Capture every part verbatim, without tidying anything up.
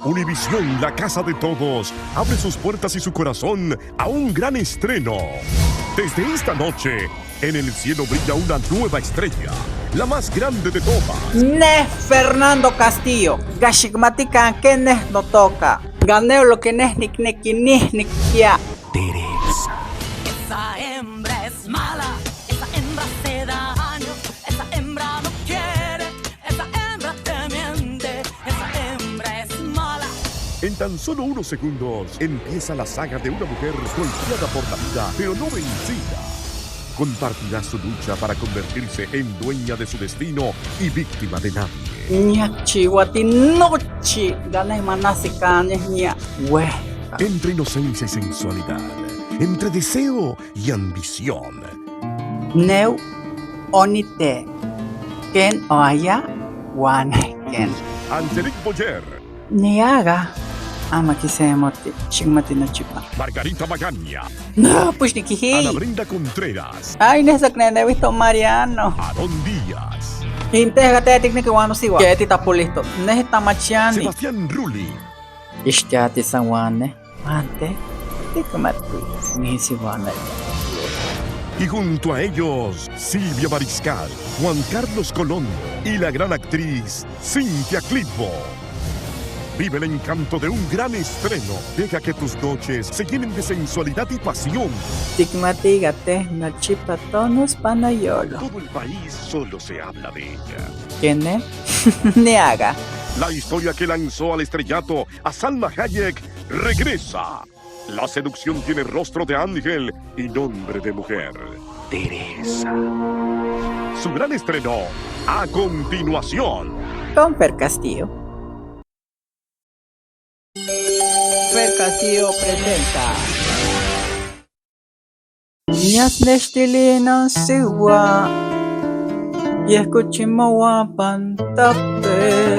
Univisión, la casa de todos, abre sus puertas y su corazón a un gran estreno. Desde esta noche, en el cielo brilla una nueva estrella, la más grande de todas. Neh Fernando Castillo, gashigmatikan kene no toka. Ganeo lo que neh nik nik nih nik kia. Teresa. Esa hembra es mala, esa hembra se da año, esa hembra no quiere, esa hembra te miente, esa hembra es mala. En tan solo unos segundos empieza la saga de una mujer golpeada por la vida, pero no vencida. Compartirá su lucha para convertirse en dueña de su destino y víctima de nadie. Ña chi wati nochi gane manasi kanye ña we. Entre inocencia y sensualidad, entre deseo y ambición. Neu onite ken oaya wane ken. Angelique Boyer. Niaga ama kisemoti shigmati no chipa. Margarita Magaña. No, pues ni kihi. Ana Brenda Contreras. Ay, nesa kene nevi to Mariano. Aarón Díaz. Intega te tikniki wanu siwa. Keti tapulisto. Nehi tamachiani. Sebastián Rulli. Ishtiati sawane. Ante, te kamati, mi si van a. Y junto a ellos, Silvia Mariscal, Juan Carlos Colón y la gran actriz Cynthia Clitbo. Vive el encanto de un gran estreno. Deja que tus noches se llenen de sensualidad y pasión. Te kamati gate na chipa tonos panayolo. Todo el país solo se habla de ella. ¿Quién es? Niaga. La historia que lanzó al estrellato a Salma Hayek regresa. La seducción tiene rostro de ángel y nombre de mujer. Teresa. Su gran estreno, a continuación. Con Fer Castillo. Fer Castillo presenta. Ñas neshtilino siwa, yekuchimowa pantape.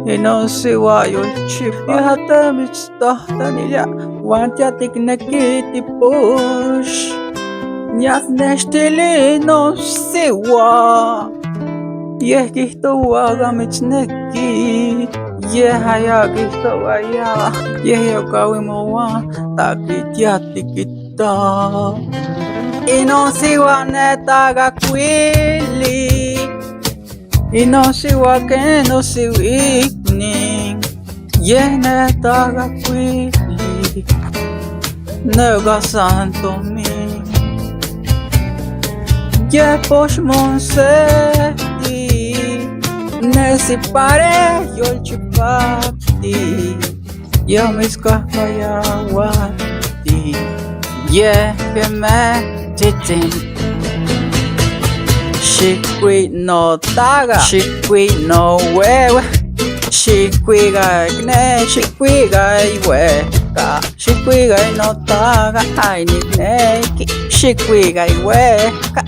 Ino siwa yulchipa, yehata michita tanilia, wantia tiknekiti push. Ñas neshtilino siwa, yehkihtowa gami chineki, yehaya kihtowa ya, yehyoka wimowa, takitia tikita. Ino siwa neta gakwili. Ino siwa keno siwikni. Ye neta gakwili. Nega santo mi. Ye posh monseti. Nesi pare yolchipati. Yo miskaka ya wati. Ye keme chitin. Shikwi no taga. Shikwi no wewe. Shikwi ga gne. Shikwi ga iwe. Ka. Shikwi ga ino taga. Ai ni neki. Shikwi ga iwe. Ka.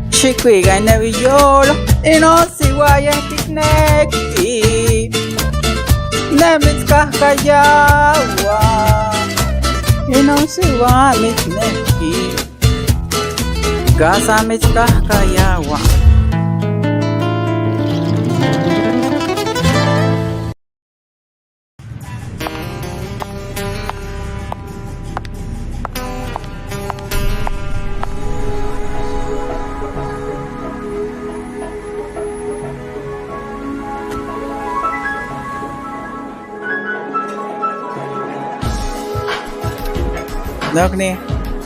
Shikwi ga ine iyolo. Ino siwa ye tikneki. Ne mitskaka yawa. Ino siwa mitneki. Gasa mitskaka yawa. Nokni,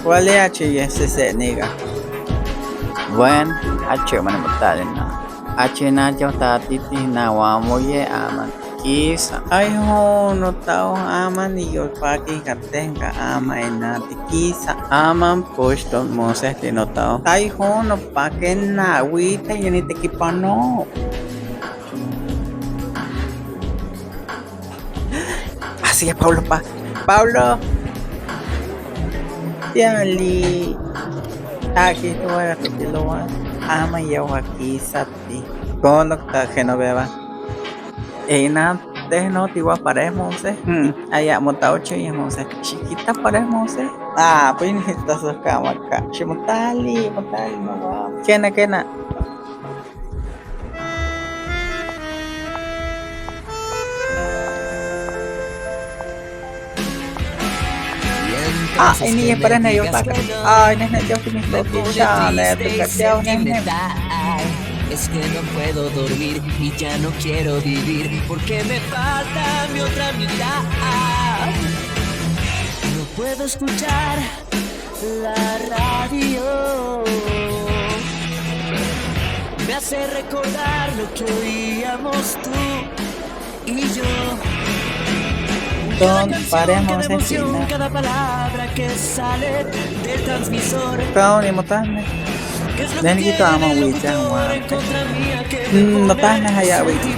wale achi ye sese niga. Buen, achi mani mutali na. Achi na jota titi na wa mo ye ama. Kisa. Ai hono tau ama ni yo paki katenga ama ina tikisa. Ama posto Mose tino tau. Ai hono pake na wita yeni tekipano. Así es, Pablo pa. Pablo. Tiali. Aki tuwa kutilowa. Ama ya wakisa ti. Kono ta Genoveva. Eina, teh no tiwa pare Mose. Hmm, aya mota ocho ye Mose. Chiquita pare Mose. Ah, pues ni ta so kama ka. Shi motali, motali no wa. Kena, kena. Ah, ini ya para na yo pa. Ah, ini na yo pa. Es que no puedo dormir y ya no quiero vivir porque me falta mi otra mitad. No puedo escuchar la radio. Me hace recordar lo que oíamos tú y yo. Entonces, paremos así, ¿no? Kau ni mutane. Neni ki tama wicha wante. Mm, no tana haya wicha.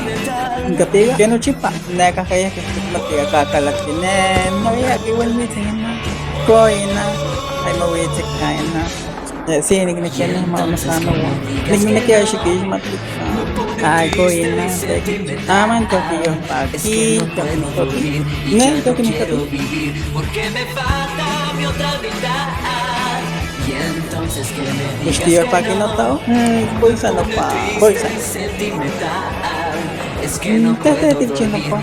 Nkapiga kenu chipa. Neka kaya ke matiga ka kala kine. No ya ki wen wicha ina. Ko ina. Ai ma wicha ka ina. Eh, sí, ni, ni, ni, ni, ma, ma, sa, no, wa. Ni, ni, ni, que acho que es más. Ai, ko ina. Ah, man, to ki yo pa ki, to ki, to ki. Ne, to ki, to ki. Pues que yo pa ki no to. Mm, pues sa no pa. Pues sa. Mm, te, te, te, che no pa.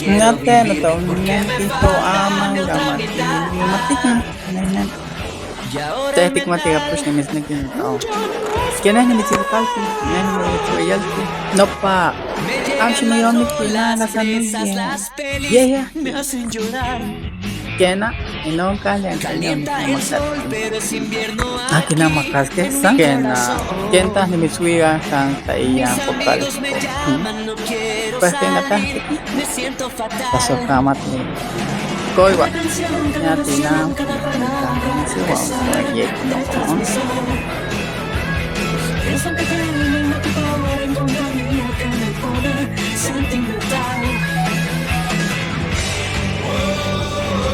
No te, no to. Ne, ki to, ah, man, ga, ma, ki, ma, ki, ka. Ne, ne. Teh tik matiga push ni mis ni kin tau. Kena ni mis ni kalti, ni mis ni yalti. No pa. Am shi mi yo mi kina na sa mi ye. Ye, ye. Kena, ino kale, kale, mi kina makas. Ah, kina makas ke sa. Kena, kenta ni mis wiga kan ta iya kokal. Hmm. Pues kena ta. Paso ka mati. Koi wa. Nya tina. Siwa wa ye no.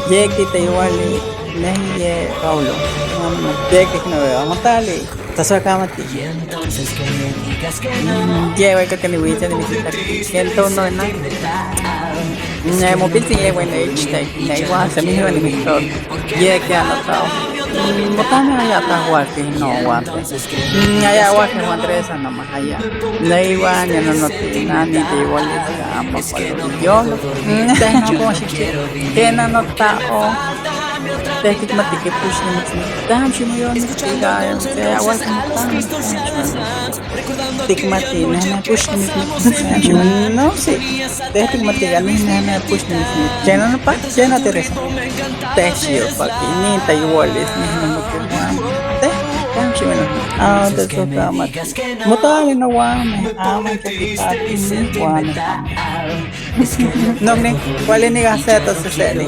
Ye ki te iwali ne ye Paulo. Ye ki no veo. Matali. Taswa kamati. Mm, ye, wai kakani wicha ni michi taki. Kento no na. Mm, ye mo pilti ye, wai na ich tai. Na iwa sa mi ni wani mi to. Ye ke ano tao. Mm, mo tana ya ta wa ke no wa. Mm, ya wa ke wa dresa no ma ya. Na iwa ni no no ti na ni de wa le ka apa kwa yo. Mm, ta no ko shi ke. Ke na no ta o. Teh tik mati ke push ni mati. Dam shi mo yo ni tiga yo. Se awa ni ta. Tik mati ni na push ni mati. No, sí. Teh tik mati ga ni na push ni mati. Kena no pa, kena Teresa. Teh shi yo pa ki ni ta yo wale ni na mo ke wan. Teh, dam shi mo no. Ah, ta so ka mati. Mo ta ni no wa me. Ah, ma ke ki ta ni wa me. No, ni, ¿cuál es mi gaceta, Cecily?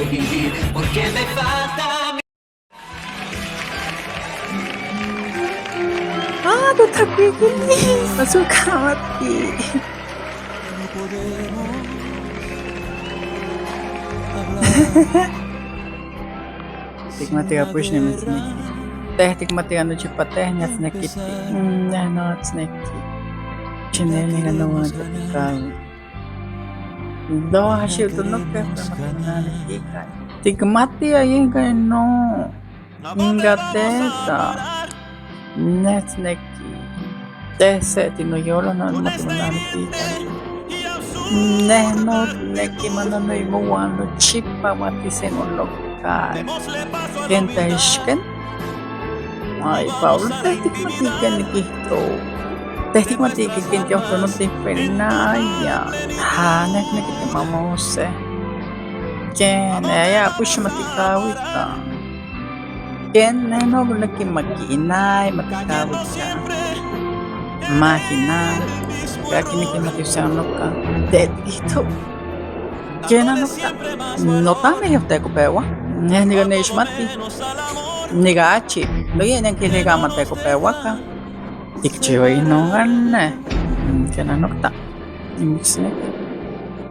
Ah, no te acuerdas. Azúcar, mati. Tik mati ga push ni mati. Teh tik mati ga no chipa teh ni asnekiti. Mm, ya no asnekiti. Chineli ga no wa chipa. Doha shi utunuke, prema tunani kika. Tik mati ayi gano. Nga teta. Net neki. Tese tino yolo no mati tunani kika. Neno neki mano no imo wano chipa mati seno lokai. Kenta ishken. Ai, Paulo, teh tik mati ken kihto. Teh tik mati ken kihto no te pena ya. Ha, nek nek te mamose. Ken ya push mati kawita. Ken ne no nek maki inai mati kawita. Mahina. Kaki nek mati sanoka. Teh tik kihto. Kena no ta. No ta me yo te ko pewa. Ne ni ga ne ishmati. Ni ga achi. No ye ne ke ni ga ma te ko pewa ka. Tik chiwa ino ga ne. Kena no ta. Ni mi sine.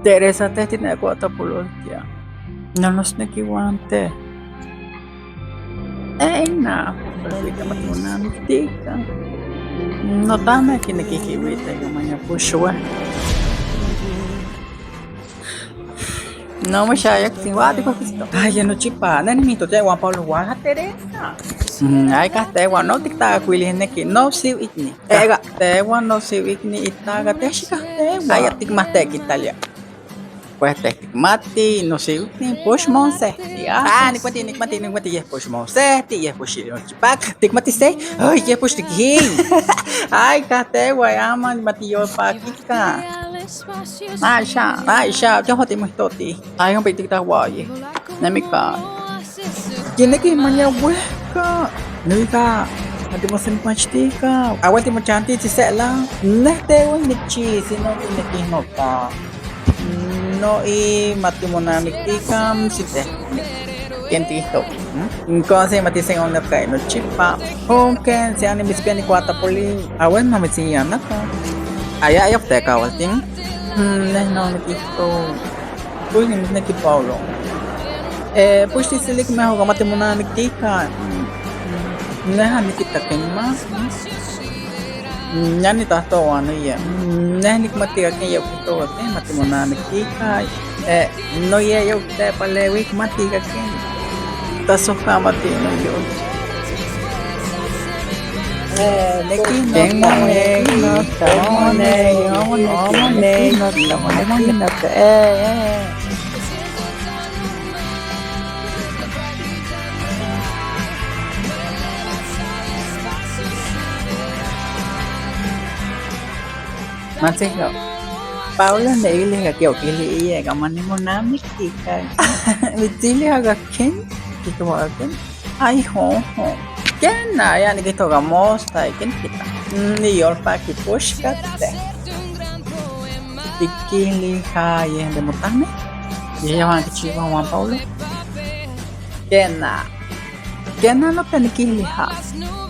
Teresa te ti ne ko ta polo tia. No no sine ki wante. Ei na. Polo tia ma tuna mi tika. No ta me ki ne ki ki wita ga ma nya pushwa. No, mo shaya kuti wa de ko kisto. Ai, ya no chipa, nani mi to te wa Paulo wa ha Teresa. Mm, ai ka te wa no tik ta kwili ne ki no si itni. Ega, te wa no si itni itaga te shika te wa. Ai, ya tik ma te ki Italia. Pues te nikmati, no sé, push mo se. Ah, nikmati, nikmati, nikmati, ye push mo se, ti ye push mo chipak, nikmati se, ay, ye push ti ki. Ay, kate, wayama, nikmati yo pakika. Ay, sha, ay, sha, yo hoti mo toti. Ay, hombre, ti ta waye. Nemika. Tiene que mañana hueca. Nuyka, ati mo sen pachtika. Awati mo chanti ti sela. Nete wen ni chi, sino tiene que nota. No, y mati mo na mi tika, si te. Ken ti to. Entonces, mati sen on kai no chipa. Onken se ani mis piani kuata poli. Awen no mi si yana ka. Aya, aya, te ka watin. Ne, no, mi tika. Pues ni mi neki Paulo. Eh, pues ti silik me hoga mati mo na mi tika. Ne ha mi kita ken ma. Nyani ta to wanu ye. Ne ni kuma tika ken ye kuto te mati mo na mi tika. Eh, no ye yo te pale wi kuma tika ken. Ta so ka mati no yo. Eh, neki no ta mo ne, mo ne, mo ne, mo ne, mo ne, eh, eh. Mateo, Pablo ne ile ga ke okili iye ga mani mo na mi kika. Mi tili ga ken, kika wa ken. Ai ho ho. Ken na ya ni kito ga mosta, ken kita. Ni yor pa ki pushka te. Ikili ha ye de mutane. Ye ya wan kichi wan Pablo. Ken na. Kena no peni kiliha.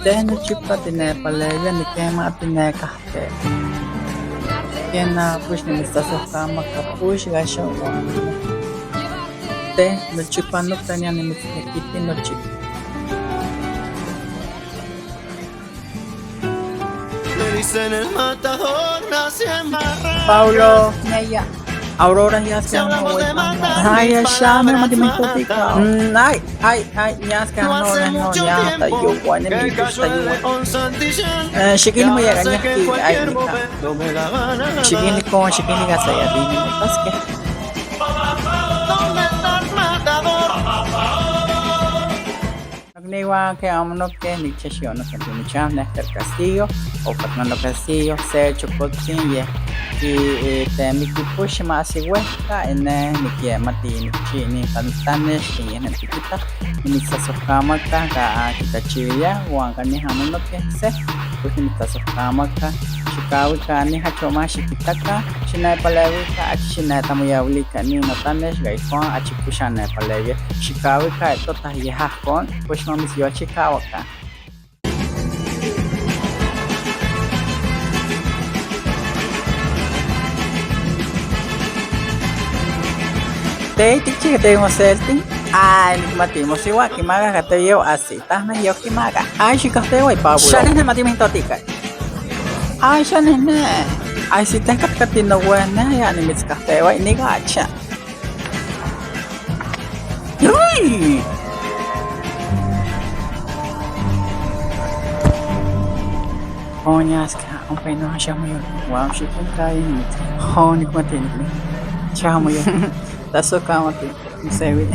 Tenu chipa tine paleya ni kema tine kahte. Kena push ni mista sohkama ka push ga shon. Te no chipa no tanya ni mista kiti no chipa. Paulo, neya. Aurora, ya se no. Ay, ya sha, me mati me totika. Mm, ay, ay, ay, ya se no, no, no, ya ta yo, wa, ne mi gusta yo. Eh, shikini mo ya ga nya ki, ay, nika. Shikini ko, shikini ga sa ya di ni, paske. Agniwa ke amuno ke ni cheshi ono ke ni chan ne ter Castillo, o Fernando Castillo, se chukotsin ye, ki, eh, te mi ki push ma si we ka ene ni ki mati ni chi ni tan tan ne shi ye ne tikita, ni sa so kama ka ka kita chi ya, wa ka ni amuno ke se, push ni sa so kama ka, shikawi ka ni ha choma shi kita ka, shi na palewi ka, shi na tamu ya wuli ka ni no tan ne shi ga ikon, a chi push na palewi. Shikawi ka tota ye ha kon, push ma mis yo chikawa ka. Te ti chi te mo selti. Ai, ni kuma te mo siwa ki maga ka te yo asi. Ta me yo ki maga. Ai, shi ka te wa Pablo. Shane ne mati mi to tika. Ai, shane ne. Ai, si te ka ka ti no wa ne ya ni mi ka te wa ni ga cha. Ui! Onye aska, open no shamo yo. Wa shi kun kai. Ho ni kwate ni. Shamo yo. That's so come up. Say we.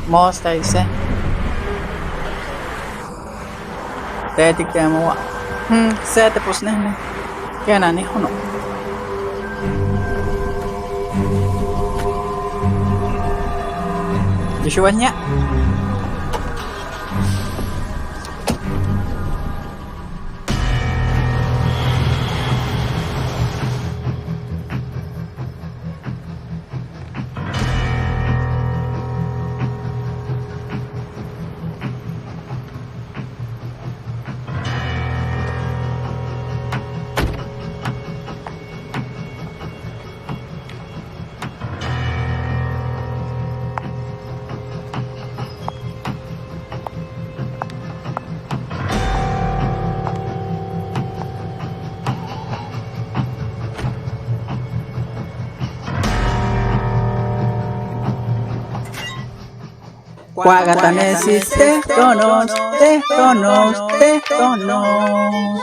Most I say. Teti kemo wa. Hmm, sete pus nene. Kena ni hono. Joshua nya. Kwaghatanesi, téhtanos, téhtanos, téhtanos.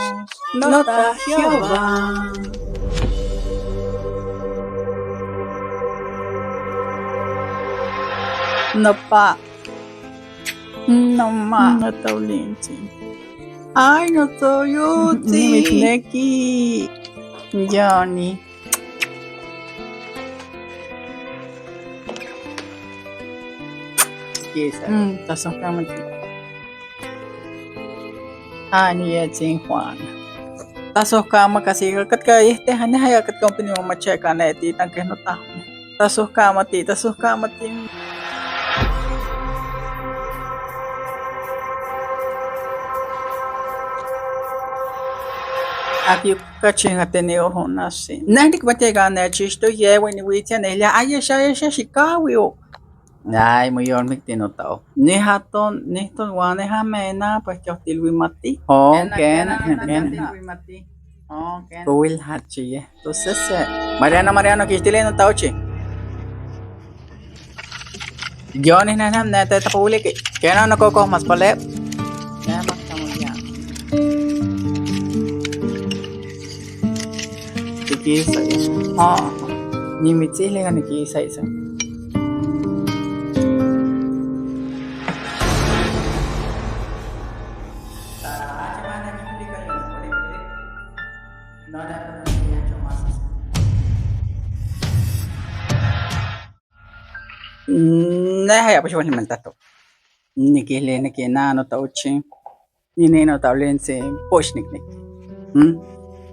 Nota Jehová. Nnopa. Nnopa. Nnopa Ulinze. Ay, nnopa Ulinze. Johnny. Johnny. Yes, sir. Mm, tasukama ti. Ani ya chin Juan. Tasukama kasi katka este hani haya katka umpini mama cheka na ti tan ke no ta. Tasukama ti, tasukama ti. Ati Kachinga tene oho nasi. Nandi kubatega na chisto yewe ni witia na elia. Ayesha, ayesha, shikawi o. Ay, mu yor mikti no tao. Ni haton, ni ton wane ha mena, pues yo til wi mati. Oh, kena, kena, kena. Kuwil hachi ye. Entonces, eh, Mariano, Mariano, kistile no tao chi. Johnny, nene, nete, tapu uliki. Kena no koko mas pale. Nene mas kamu ya. Nikisa ya. Ha. Ni mitsi le nikisa isa. Neha ya, pues, bueno, me tato. Niki le, niki na, no ta uchi. Ini no ta ulense, pues, nik, nik. Hmm?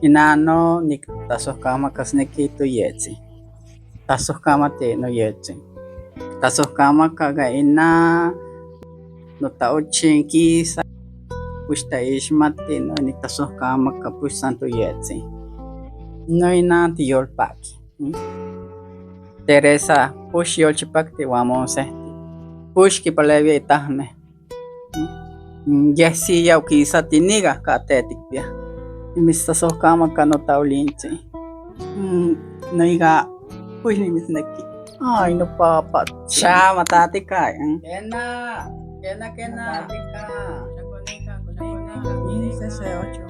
Ina no, nik taso kama kas niki tu yetsi. Taso kama te no yetsi. Taso kama kaga ina no ta uchi kisa. Pues, ta ishma te no, nik taso kama ka, pues, santo yetsi. No ina ti yol paki. Hmm? Teresa, push yol chipakiti wa monse. Push ki palevia itahme. Hmm? Jesi ya ukisa tiniga ka te tikpia. Mista so kama ka no ta ulinti. Hmm, no iga push ni mis neki. Ay, no papa. Chama tati kai. Hmm? Kena, kena, kena. Tati kai. Ni sese ocho.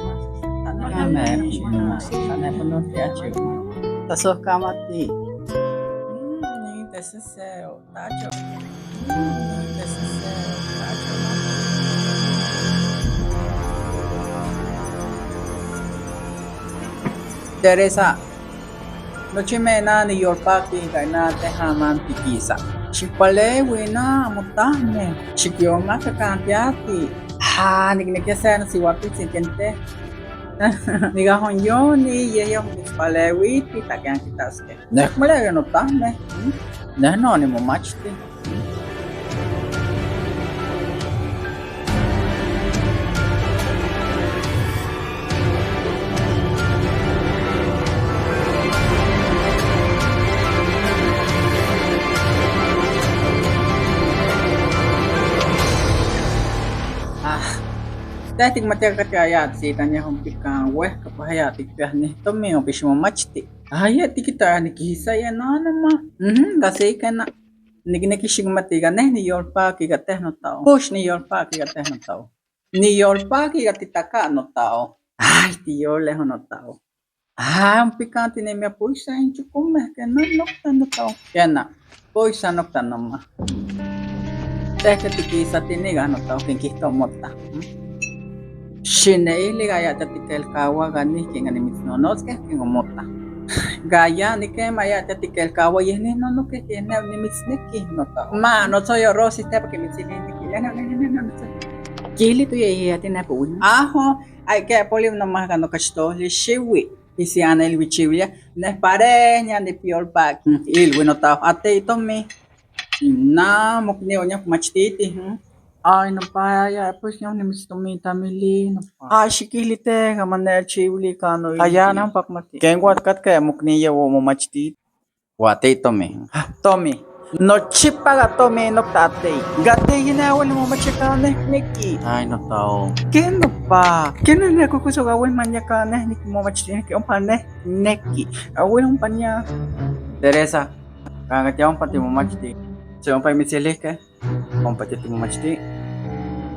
Ana me, ana me, ana me, ana me, ana me, Tasukama ti. Mm, ni teseseo, tacho. Mm, ni teseseo, tacho. Teresa, no chime na ni yol paki ga na te haman tikisa. Chipale wena mutahme. Chikioma kakante ati. Ha, ni kine kese na si wa pitsi kente. Niga hon yo ni ye yo, municipal witi takian kitaske. Nek mule yo no ta me. Nek no ni mo machiti. Ah. Tati mateka kati aya ati se tanya hom pikan we kapa haya ati pia ni to mi obi shimo machiti. Aya ati kita ni kisa ya no no ma. Mhm, ga se kena. Niki niki shimo mati ga ne ni yol paki ga te no tao. Push ni yol paki ga te no tao. Ni yol paki ga ti taka no tao. Ai ti yol le no tao. Ah, un picante nem me puxa, gente, como é que não, não tá no tal. Kena, puxa no tá no ma. Teke tiki satiniga no tal, ken ki to mota. Shine ili ga ya tatikel kawa ga ni kinga ni mit no nos ke kinga mota. Ga ya ni ke ma ya tatikel kawa ye ni no no ke ke ne ni mit ne ki no tal. Ma no so yo rosi te pa ke mit ni ki ya no no no no. Kili tu ye ye ya ti na po win. Aho, ai ke poli no ma ga no kachito le shiwi. Isi ana el wichiwia, ne pare nya ne piol bag. Hmm, il wino ta ate itomi. Na mukni onya kumachititi, hmm. Ai no pa ya, pues nyo ni mistomi tamili no pa. Ai shikili te ga mane chiwili kano. Aya na pak mati. Kengwa kat ka mukni ya wo mo machititi. Wa te itomi. Ha, tomi. No chipa ga tomi no ta te. Ga te yina wele mo macheka ne neki. Ai no tao. Keno pa. Keno ne kukuso ga we manya ka ne neki mo machitini ki ompa ne neki. Awe ompa nya. Teresa. Ka ga te ompa ti mo machiti. Se ompa mi seleke. Ompa ti mo machiti.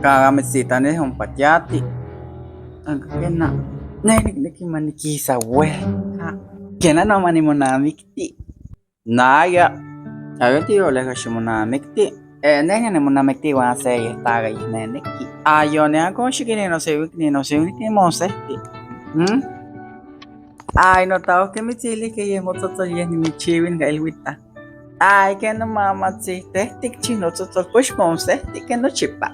Ka ga mi sita ne ompa ti ati. Anga kena. Ne neki mani kisa we. Ha. Kena no mani mo na mikti. Naya, ayo ti yo le ka shimo na mikti. Ee, nene, mu na mete wa se ye ta ga ye nene ki. Ayo ne ako shigene no se wik ne no se wik ne mo se ti. Hmm? Ai no ta o ke mi ti le ke ye mo to to ye ni mi chi win ga el wita. Ai ke no mama ti te tik chi no to to push mo se ti ke no chipa.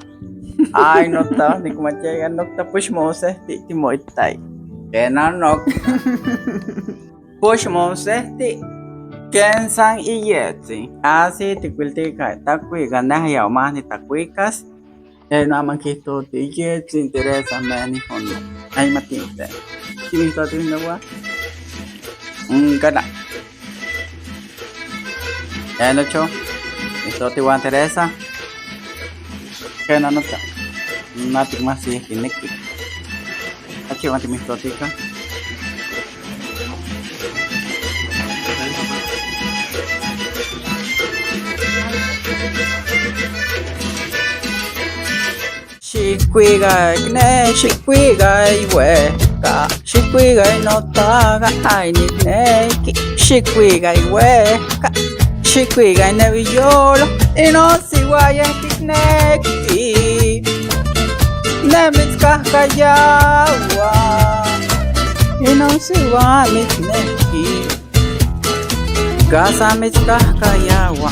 Ai no ta ni kuma che ya no ta push mo se ti ti mo itai. Ke na no. Push mo se ti. Ken sang i ye ti. A si ti kwil ti ka ta kwi ga na ya ma ni ta kwi kas. E no ama ke to ti ye ti interesa me ni hono. Ai ma ti te. Ti mi to ti no wa. Mm, kada. E no cho. Mi to ti wa interesa. Ke na no ta. Na ti ma si ki ne ki. Achi wanti mi to ti ka. Shikwiga ne, shikwiga iwe ka, shikwiga ino ta ga ai ni ne ki, shikwiga iwe ka, shikwiga ne wi yolo, ino si wa ye ki ne ki. Ne mi ka ka ya wa, ino si wa mi ne ki. Gasa mi ka ka ya wa.